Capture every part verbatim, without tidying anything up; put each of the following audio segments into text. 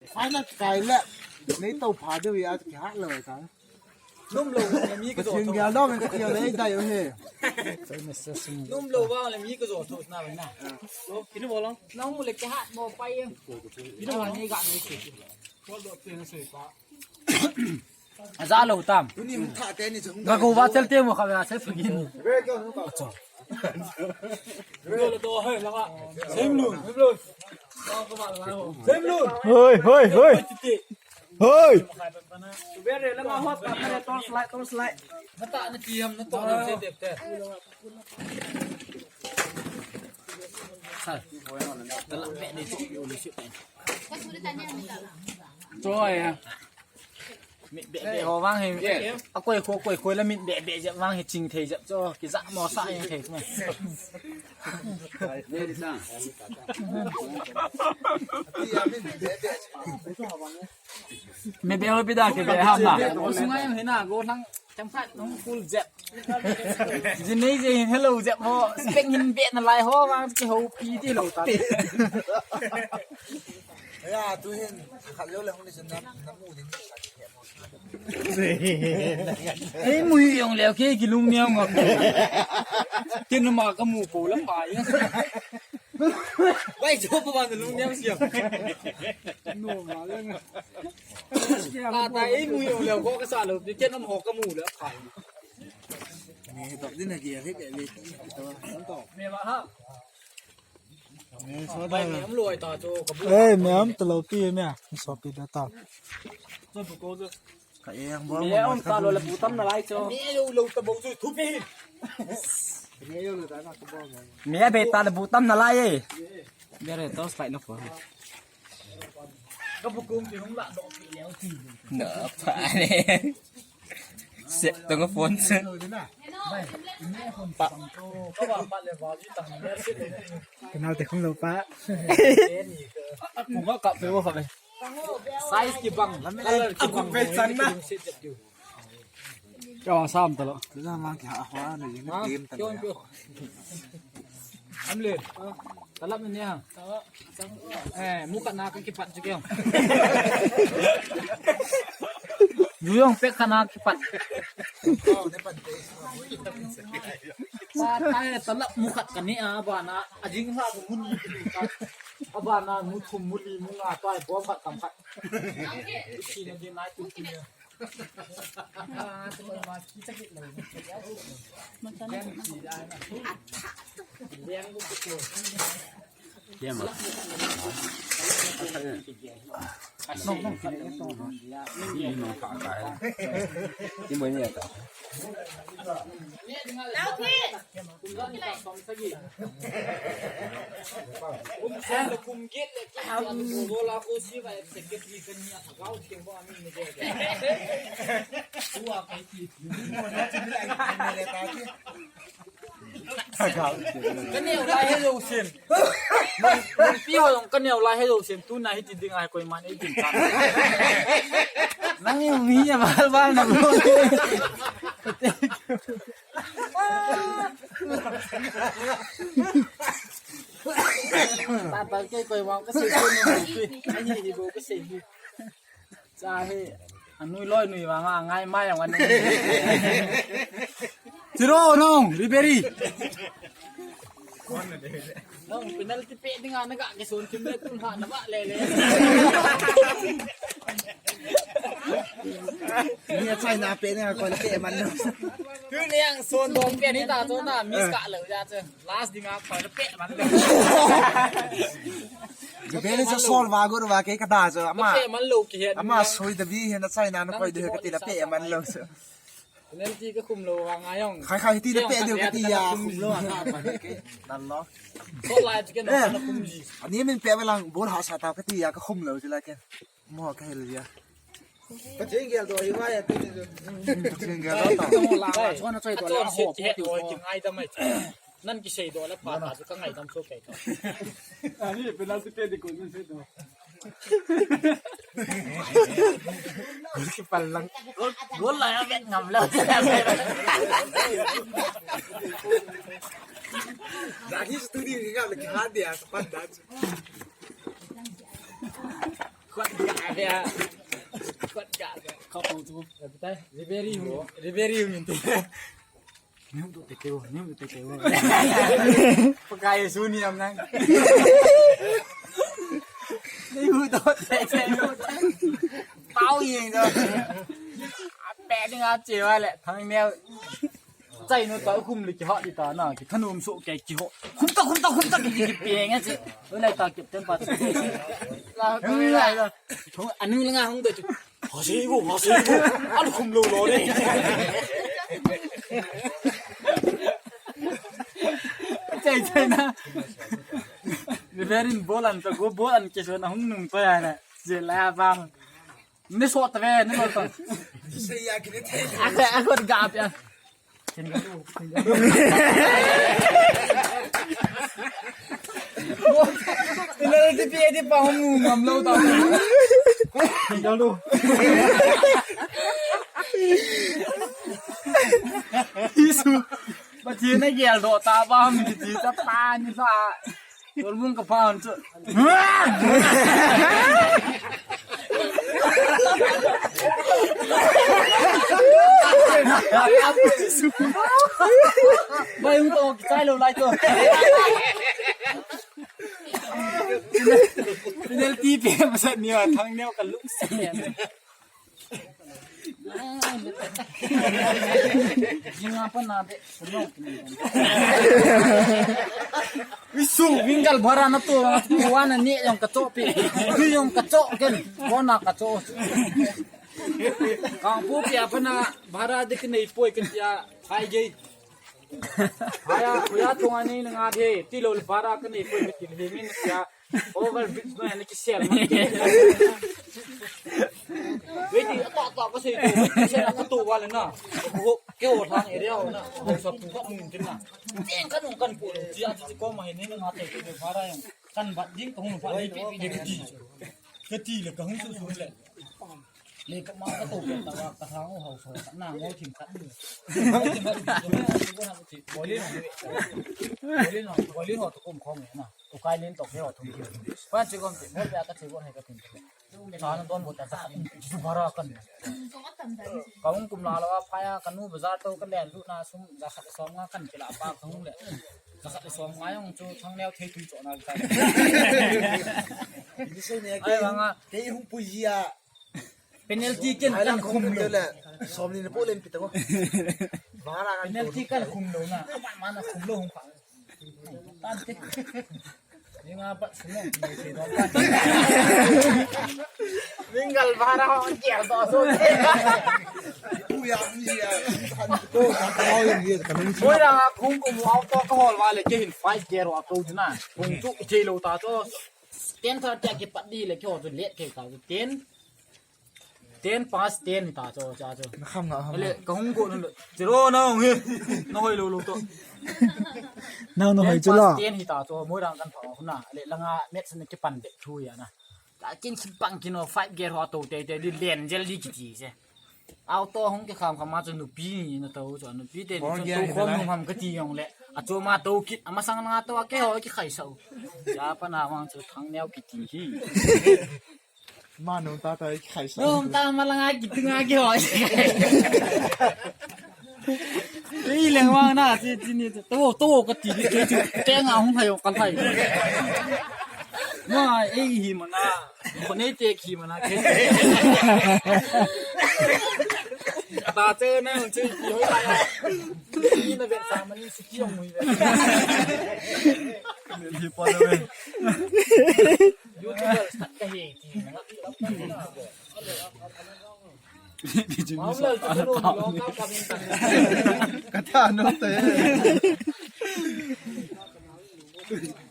Final kai le. Nei to pha deu ya ki hat lo ta. Num lo le mi ka jo. Pathen tho. Gel dong ka ti le dai o he. Num lo vang le mi ka jo tho na ba na. Lo, kinu bol lo. Nung le ki hat mo pai. Kinu bol ni ga ni ki. Ko do te na soi pa. Aja lo tam. Tuni mun tha te ni chung. Ga go va tel te mo kha ba se pagin. Acha. Sem lun, sem lun. Sem lun. Hoi, hoi, hoi. Hoi. Bere la ma hot ka kare torch light, torch light. Nata na ti ham na to na se dep te. Sal. Tala be ni to yo ni se. Choi ya. Mit beh beh ho vang hi. A koi kho koi kho la mit beh beh jep vang hi ching thei jep cho. Ki ja mo sa hi thei me. Me beh ho pi da ke beh ham na. Ko sungai hi na go thang chang phat nong kul jep. Jin nei je hin hello jep ho. Speng hin beh na lai ho vang ki ho pi ti lo ta. Ya, tu hin khat lo le hung ni sin na, na mu ding. Ei mu jong le ke ki lung niam ngam. Kin ma ka mu po lam ba ya. Bai jo pa ba lung niam siam. No ma le. Ka ta ei mu jong le ko ka sa lo, kin am ho ka mu le. Ni to din ha ki he ke le. To. Me ba ha. Eh, so da. Ei, me am talo pi me. So pi da ta. Ka e ang bo. Me am talo le bu tam na lai cho. Me lo lo ta bo chu thu pi. Me lo lo ta na ka bo. Me be ta le bu tam na lai e. Be re to slide no ko. Ka bu kum ti hung la do pi le ti. Na pa ne. Sep tong phone se. Pa. Kenal te khong lo pa. Aku ka ka pe wo ka pe. Size ki bang, color ki bang. Aku pe chan na. Ka wang sam ta lo. Na mang ki ha hwa ni game ta lo. Am le. Talap ni ha. Eh, mu khat na ka kipat chu keo. Ju jong pek khat na kipat. Sa tai talap mu khat ka ne a ba na a jing sa mu ni ka. A ba na mu thum mu li mu nga tai bom khat kam khat. Si na din nai tu tu. Ka neo lai he lo sem. Pi ho jong ka neo lai he lo sem. Tuna hiti ding a koiman ei din chan. Nang jong hi a bal bal na bo. Ta ta ke koi vang ka sei ko ni. Ani hi bo ka sei hi. Cha hi, anui loi nui vang a ngai mai ang anui. Tiro nong, Ribery. Nong, penalty pe ding a na ga ke son tim le tun ha na ba le le. Ni a China pe ni a ko le pe man lo. Tu ni ang son dom pe ni ta to na miss ka lo ja che. Last ding a koi le pe man lo. Jabel sa sol va gur va ke ka da jo ama. Pe man lo ki he. Ama soi da bi he na China na koi de ka ti la pe man lo so. Penalty ka khum lo va nga jong. Khai khai ti la pe de ka ti ya khum lo na pa ke. Dan lo. So la ti ke na khum ji. Ani min pe va lang bol ha sa ta ka ti ya ka khum lo ji la ke. Mo ka hel ya. Pathen gel doh hi vai ati ni. Pathen gel doh ta. Mo la la chon a choi doh la ho pu ti ho. Ngai da mai. Nan kisei doh la pa ta chu ka ngaidam so kai ta. Ani penalty te di ko ni sei doh. Gol ki pal lang. Gol, gol la ya vet ngam la. Dari studio ni ka le ka dia sa pan da. Kot ga ve. Kot ga ve. Kau pau tu. Reverie hung, reverie hung inte. Niu tu te keu, niu tu te keu. Pakai su ni am nang. Niu tu te keu. Pau yeng tu. Ape ding a che wa le thang neo. Chai nu ta khum le kihah di ta na, kithanum so ke kiho. Khum ta, khum ta, khum ta, ki, ki, ki peng a che. Oi lai ta kep ten pa che. La, oi lai la. Thong anu le nga hung de chu. Ha se bo, ha se bo. Al khum lo lo de. Chai, chai na. Ni verin bolan ta go bolan ke so na hung nung to ya na. Je la ba. Ni so ta ve, ni lo ta. Sei ya ki ni te. A ko, a ko ga pia. Ina ti pi ti pa hung ngam lo ta. Ina lo. Isu. Ba ti na gel do ta ba mi ti ta pa ni sa. Tolmung ka phan chu. Bai hung to, kichai lo lai to. Penalty pe masa ni a thang neo ka lungsi. Jinga pa na be. Isu, Wingal bhara na to, wa na ni jong ka cho pi. Ni jong ka cho ken, ko na ka cho. Kang pu pi apa na bhara de ke nei poi ke ya, hai ge. Haya, kuya tunga nei na nga de, ti lo bhara ke nei poi ke ti le min ya. Over bridge no, yani kisel. Wei ti, ato, ato, kasi ito. Kasi na kato wala na. Ho, ke ho thang area ho na. Ho sa tu ka mun tin na. Tin ka nung kan pu. Ti a ti ko ma ni na te ke bara yang. Kan bat ding ka hung bat ni pi pi de kati. Kati le ka hung su su le. Le ka ma ka to ke ta wa ka thang ho so ka na ngo thim khat ni. Ko le no. Ko le no, ko le no to kum khom na. Ko kai len to ke ho thum ki. Pan chi gom ti, mo pya ka chi gom hai ka tin. Sa na don bo ta sa. Ju bara kan. Ka hung kum la la wa pha ya ka nu bazar to ka len lu na sum ja khat som nga kan kila pa ka hung le. Ja khat som nga jong chu thang neo thei tu cho na ka. Ni se ne ke. Ai wa nga. Ke hung pu ji a. Penalty ken kan khum lo. Som ni na po len pi ta ko. Bara kan. Penalty kan khum lo na. Aman man na khum lo hung pa. Tante. Ni nga pat sum ni si do. Wingal bara ho kial do so. Pu ya ni ya. Ko ka ka ho ya ni ka ni. Moi ra nga khum ko mu auto ko hol wale ke hin five gear auto na. Khum tu ke lo ta to. Ten thirty a kipat di le kyo chu let ke ta chu ten. Ten past ten ta chu cha chu. Na kham nga ham. Le ka hung ko nu. Chiro na hung hi. Na hoi lo lo to. Na na hoi chu lo. Ten past ten hi ta chu moi rang kan pha na. Le langa match na kipan de thu ya na. Ta kin kin pang kin o five gear ho to te te di len jel di kiti se. Auto hung ke kham kham ma chu nupi ni na to chu nupi te ni chu to khom nu ham kati jong le. A chu ma to kit ama sang na to ke ho ki khai sau. Ja pa na wang chu thang neo kiti hi. Ma nung ta ta khai sa. Nung ta ma la nga ki tu nga ki hoi. Ei leng wang na chi chi ni to to ka ti ni ke chi te nga hung thai ka thai. Ma ei hi ma na. Ko nei te ki ma na ke. Ta che na hung chi ki hoi ta. Ni na ve sa ma ni si ki hung hui ve. Ni po ve. YouTuber start ka hi. Kata no te.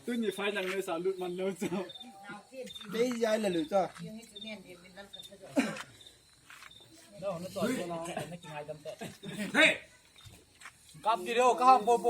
Tuni final me sa lut man lo so. Dei ya le lu so. Hey! Kap di lo, ka po po.